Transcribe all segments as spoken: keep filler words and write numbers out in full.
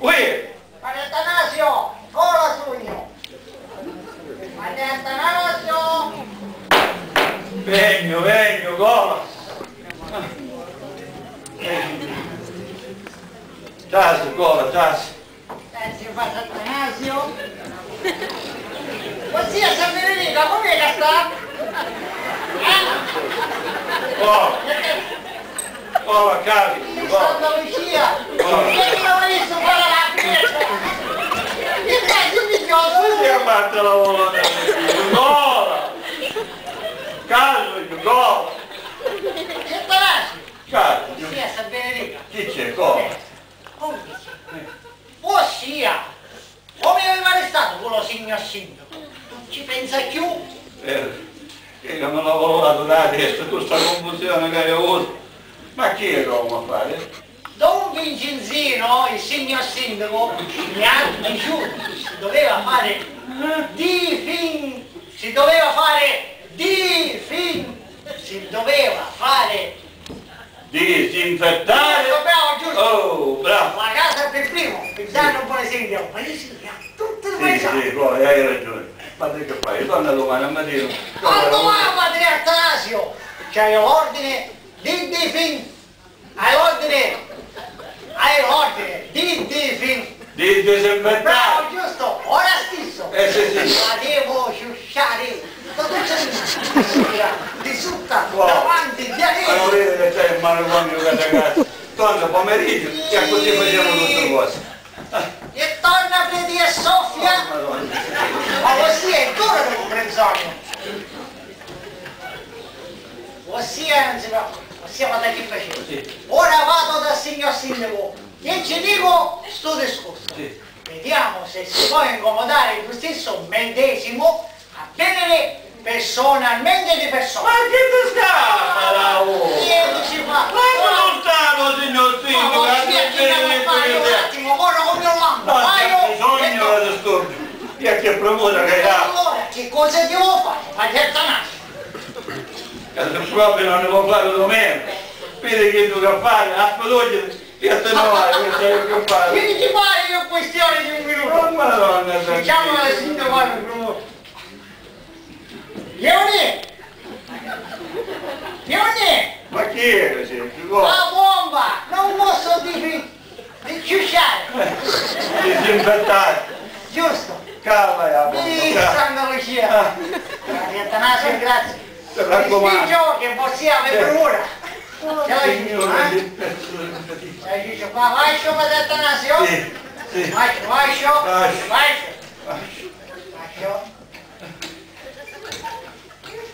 Uè! Padre Atanasio, cola sugnu! Padre Atanasio! Vegnu, vegnu, cola! Trasi, cola, trasi. Trasi, padre Atanasio. Vossia San Benedettu, comu è ca sta? Eh? Oh! Oh, ma cari, oh. Santa Lucia, oh, che ti lo visto fare la finestra? Che cazzo mi chiodo? Sì, ammazza la volontà. Ancora! Calmo, ancora! Che te lasci? Cari. Sì, a San Benedetto. Chi c'è? Come? Come dici? Vossia! Comu aveva restatu cu lu signor sindacu? Nun ci pensa cchiù? Eh, chidda mi l'ha volatu dâ testa, cu sta cunfusioni ca haiu avutu. Ma chi è ca l'hamu a fari? Don Vincenzino, il signor sindaco, mi ha diciutu, si doveva fare di fin-, si doveva fare di fin-, si doveva fare Disinfettare. Giusto, bravo, giusto. Oh, bravo. La casa per primo, il danno poi sentiamo. Ma io sì, tutte le... Sì, sì, poi hai ragione. Ma te che fai? Torna domani a matina. Ma domani, padre Atanasio, c'hai l'ordine di, di fin-, hai l'ordine, hai l'ordine di, di fin-, Di disinfettare. Bravo, giusto, ora stissu. Eh, sì, sì. La devo sciusciare. Tutto ciò di sopra, di sutta, davanti, di dietro. Allora, vedi che c'è il manicomio che ragazzi. Torna pomeriggio e così facciamo tutte cose. E torna Fredì e Sofia. Oh, Madonna. Ma così è dura di comprensione. Ossia, non si fa, ossia, guarda chi facciamo. Sì. Ora vado dal signor sindaco e ci dico sto discorso. Sì. Vediamo se si può incomodare lo stesso medesimo a vedere personalmente di persona. Ma chi ti scappa da voi? Chi è che ci fa? Ma non sta lo signor sindaco, ma ossia, chi devo fare? Un attimo, ora come lo amo? Ma c'è bisogno di disturbi. Io che promuovo che... Allora, che cosa devo fare? Ma certo no. E se proprio non ne può fare domani, vedi che tu che fare, a fiducia, io te ne vai, non sai che fare. Quindi ti pare che è questione di un minuto? Oh, Madonna, diciamo che la sindaco ha un rumore. Leone! Leone! Ma chi è che c'è? Chi vuole? La bomba! Non posso dire. Di sciusciare. Disinfettare. Giusto. Cava la bomba. Ih, Santa Lucia. Ah. Padre Atanasio, grazie. Mi raccomando. Dispiaccio che vossia per ora. Sì. Ce la dico, eh? Ce la dico, qua, vascio, padre Atanasio? Sì, sì. Vascio, vascio. Vascio. Vascio. Vascio.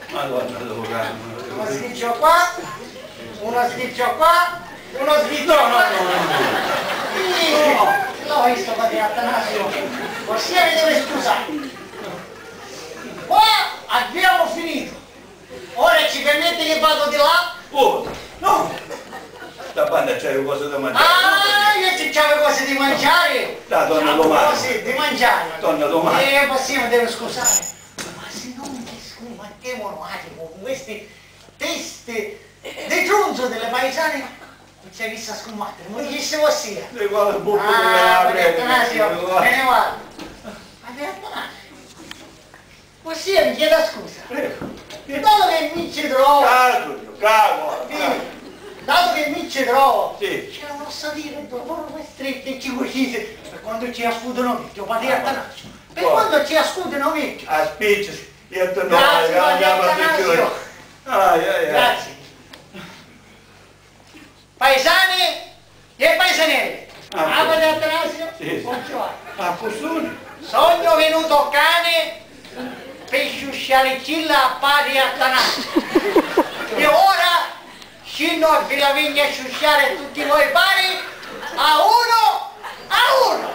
Madonna, dove calma. Uno sghiccio qua, uno sghiccio qua, uno sghiccio qua. No, no, no, no. Sì, l'ho visto, padre Atanasio. Ossia mi deve scusare. Qua abbiamo finito. Ora ci permette che vado di là? Oh, no. Sta banda c'è qualcosa da mangiare. Ah, io ci c'avevo cose di mangiare. Dai, torna domani. Cose di mangiare. Torna domani. Eh, ma sì, mi deve scusare. Ma se non ti scommettiamo un attimo con queste teste di tronzo delle paesane, non ci hai visto a scommettere, non gli se vossia. Di quale bocca? Ah, Atanasio, me ne vado. Ma che Atanasio? Vossia mi chieda scusa. Prego. Dato che mi ci trovo. Calmo, calmo, sì, calmo. Dato che mi ci trovo. Sì. C'è una nostra via che proprio stretta e ci cucite. Per quanto ci ascoltano vecchio, padre Atanasio. Per quanto ci ascoltano vecchio. A spicci, io te no. Grazie, padre Atanasio. Ai, ai, ai. Grazie. Paisani e paisanelli, ah, padre Atanasio, sì, sì. Buongiorno. Ah, così? Sognu vinutu ccà pi sciusciariccilla a padre Atanasio. E ora scinnu e vi la vegnu a sciusciari tutti voi pari a uno a uno!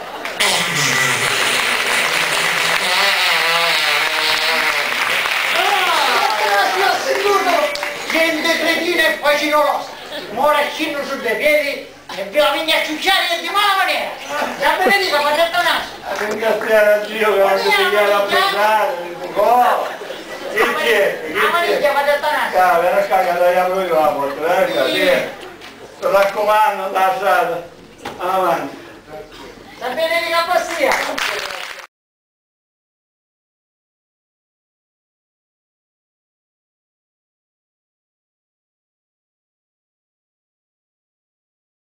Atanasio, assidutu, gente cretina e facinorosa, ora scinnu su dui piedi e vi la vegnu a ciucciari di mala manera! Sia benedita, padre Atanasio! A ringraziare a Dio che non ti pigliare a pesare, oh! Che c'è? Che c'è? Padre Atanasio! Ah, verrà qua che la apro io la porta, verrà qua, sì. Mi raccomando, la strada, avanti. Veni di capasia!